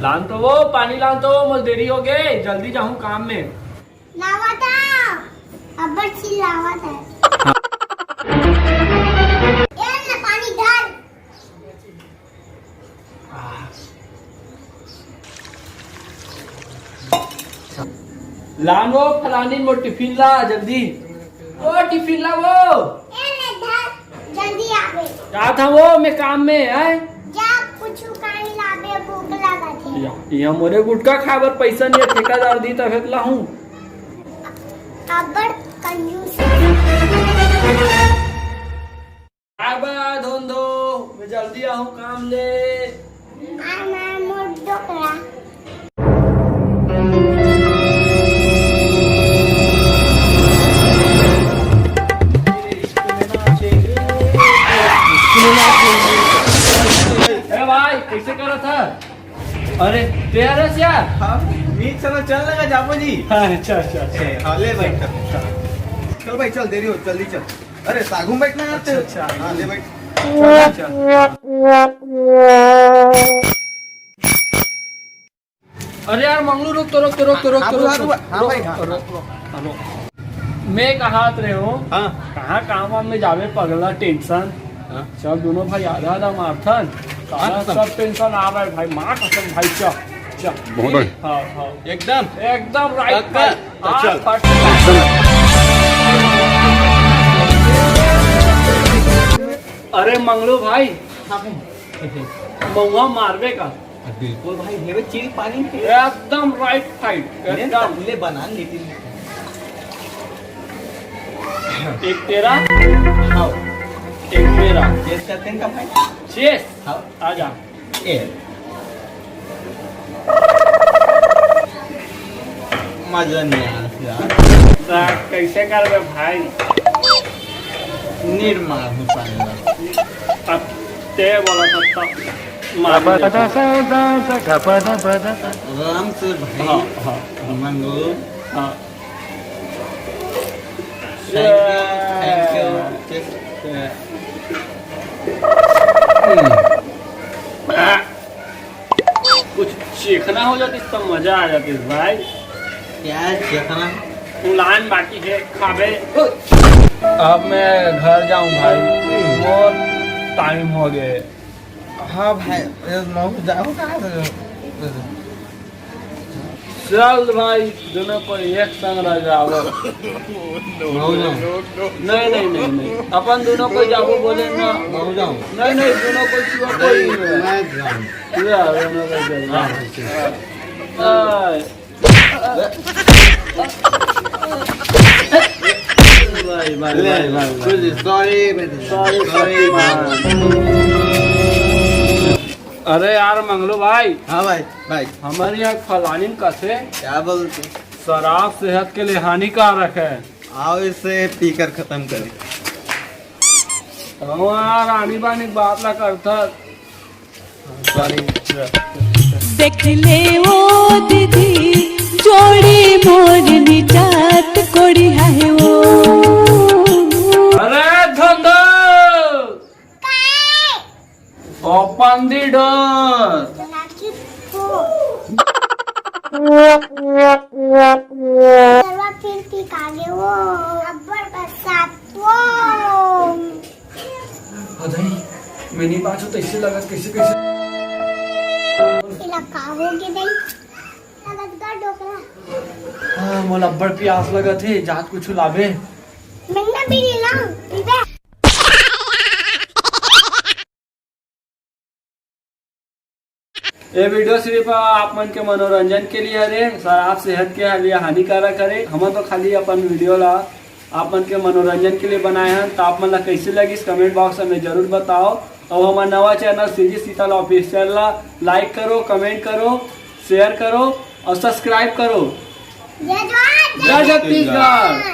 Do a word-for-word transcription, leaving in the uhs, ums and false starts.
लान तो वो, पानी लान तो वो, मोर देरी हो गे, जल्दी जाहूँ काम में। लावत हँव, अब्बड़ चिल्लावत हे। ए ले पानी धर। लान वो फलानी, मोर टिफिन ला जल्दी। ओ टिफिन ला वो। ए ले धर, जल्दी आबे। जात हँव वो, मैं काम में, हैं? जा, कुछु खाई लाबे, भूख लागत हे। या, इहाँ मोरे गुटखा खाए बर पैसा नइ हे, ठेकेदार दिही तभे त लाहूँ। अब्बड़ कंजूस। बाय बाय धोंधो, मैं जल्दी आहूँ काम ले। बाय बाय मोर डोकरा। ए भाई, कइसे करत हे? अरे, तैयार हस यार? हाँ, मीत चलो, चल लगा जाबो जी। हाँ, अच्छा, अच्छा, अच्छा। ए, हाँ, ले भाई, चल। चल भाई, चल, देरी हो, जल्दी चल। अरे, सागू में बैठना है। अच्छा, अच्छा। हाँ, ले बैठ। चल, चल। अरे यार, मंगलू, रुक तो, रुक तो, रुक तो, रुक हाँ, तो, रुक रुक, तो। रुक, हाँ, रुक, भाई, हाँ। रुक, रुक, रुक। मैं कहत रहेंव, हाँ। कहाँ काम वाम में जाबे पगला, टेंशन। हाँ। चल, दूनों भाई आधा आधा मारथन। हाँ, साला कसम। सब टेंशन आ रहा है भाई, माँ कसम भाई, चल, चल। बहुत बढ़िया। हाँ, हाँ। एकदम? एकदम राइट पक्का? भाई। तो हाँ, चल। फट। अरे मंगलू भाई, हाँ भाई। महुआ मारबे का? बिल्कुल भाई, हेवे चिल पानी पे। एकदम राइट फाइट, ले एकदम। ले बना लेकिन। एक तेरा, हाँ। एक मेरा। चेस करते हैं का भाई? चेस? हाँ। आजा। ए। मजा नहीं आया यार। ता कैसे करबे भाई? निर्माण हो पाएगा। अब ते बोला था, तब मार देता। आराम से भाई। हाँ, हाँ, हाँ। मंगो। हाँ। Thank you, thank you। Just, uh, कुछ चीखना हो जाती तो मजा आ जाती भाई। क्या चीखना? उलान बाकी है, खाबे। अब मैं घर जाऊं भाई, बहुत टाइम हो गए। हाँ भाई, ये मैं जाऊँ कहाँ से? चल भाई, दोनों कोई एक संग रह जाओ। नहीं, नहीं, नहीं, नहीं। अपन दोनों कोई जाबो बोले ना। नहीं, नहीं, दोनों कोई छुआ कोई नहीं। मैं जाऊँ। ले आ, दोनों कोई चल। हाँ, ठीक। हाँ। भाई, भाई, ले, भाई, भाई, भाई। Sorry, बेटा। Sorry, sorry, man। अरे यार मंगलू भाई। हाँ भाई, भाई। हमारे यहाँ फलानी में कथे। क्या बोलते? शराब सेहत के लिए हानिकारक है। आओ इसे पीकर खत्म करें। हाँ यार, आनी बानी बात ला करता। देख ले ओ दीदी, जोड़ी मोर निजात कोड़ी है ओ। अरे धंधो! Open the door। सरवा फिर पी का गे ओ, अब्बड़ बरसात ओ। अदई, मैं नहीं बाँचो तो इससे लगत कैसे, कैसे? इला का हो गे दई? लगत गा डोकरा। हाँ, मोला अब्बड़ प्यास लगत हे, जात कुछ लाबे। मैं ना भी नहीं लाऊं, पीबे। ये वीडियो सिर्फ आप मन के मनोरंजन के लिए हरे, शराब सेहत के लिए हानिकारक हरे। हमन तो खाली अपन वीडियो ला आप मन के मनोरंजन के लिए बनाए हन। तो आप मन ला कैसे लगिस, comment box में जरूर बताओ। और हमारा नवा चैनल सीजी सीतल ऑफिशियल ला like करो, comment करो, share करो और subscribe करो। जय जोहार, जय छत्तीसगढ़।